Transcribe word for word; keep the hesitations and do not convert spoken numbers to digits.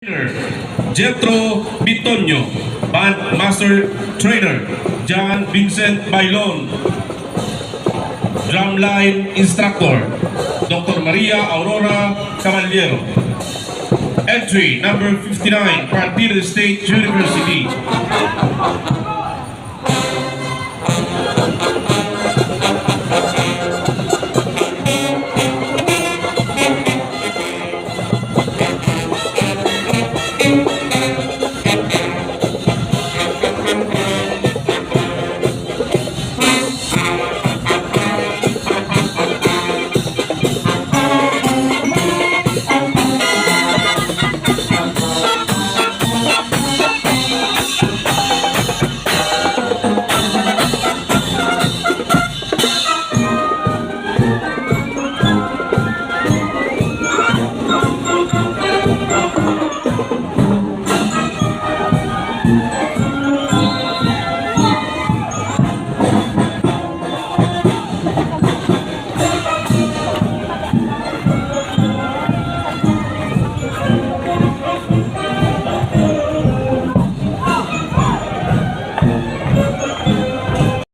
Trainer, Jethro Bitonio. Band Master Trainer, John Vincent Bailon. Drumline Instructor, Doctor Maria Aurora Caballero. Entry number fifty-nine, Partido State University.